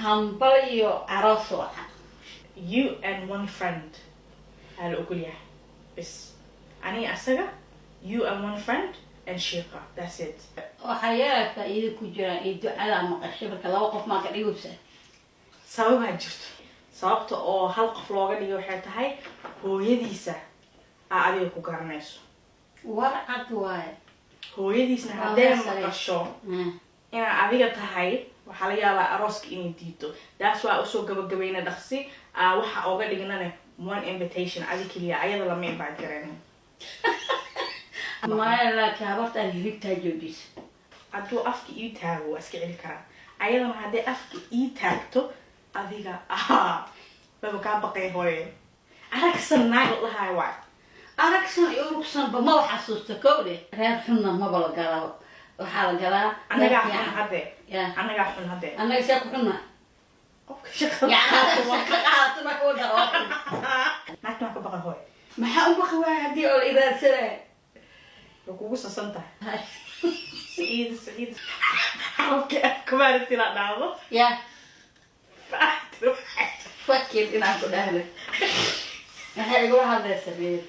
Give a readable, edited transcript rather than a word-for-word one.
Hambal iyo aroos wacan. You and one friend aa la ogol yahay bis. Aniga, asaga, you and one friend and shiiqa, that's it. Waxaa yaala faa'iido ku jiraan iyo ducadaa maqashay marka laba qof maa ka dhigaysa. Sababaa jirto. Sababta oo hal qof looga dhigay waxay tahay hooyadiisa aa adiga ku garanayso. War cad waaye. Hooyadiisna Waa haddee meel sare. maqasho inaa adiga tahay, waxaa laga yaabaa arooska inay diido. Taas waa usoo gabagabayna dhaqsi aa waxa ooga dhignane one invitation, adi keliya, ayada lama invite garaynin. Maya, laakiin habartaan hirigtaa joojisa. Hadduu afka ii taago, waa iska celi karaa. Ayadana hadday afka ii taagto, adiga ahaa baba kaa baqay. Hooye, aragsan naag la dhahayo waay. Aragsan iyo urugsanba maba xasuusta kowdhe. Reer xunna maba la galaa, waxaa la galaa reer Annagaa xun fiican. Hadde ya annagaa xun hadde. Annaga see ku xunna? Qofka shaqada yani shaqa qaadato marka wada waa xun. Naagta waan ka baqay, hooye. Maxaa u baqi waaya haddii oo la idaadsanaya? Way kugu sasan tahay. Saciid, Saciid, qofka afka maaragti la dhahdo. Ya fakir inaan ku dhahno, maxay igula hadlaysa reer?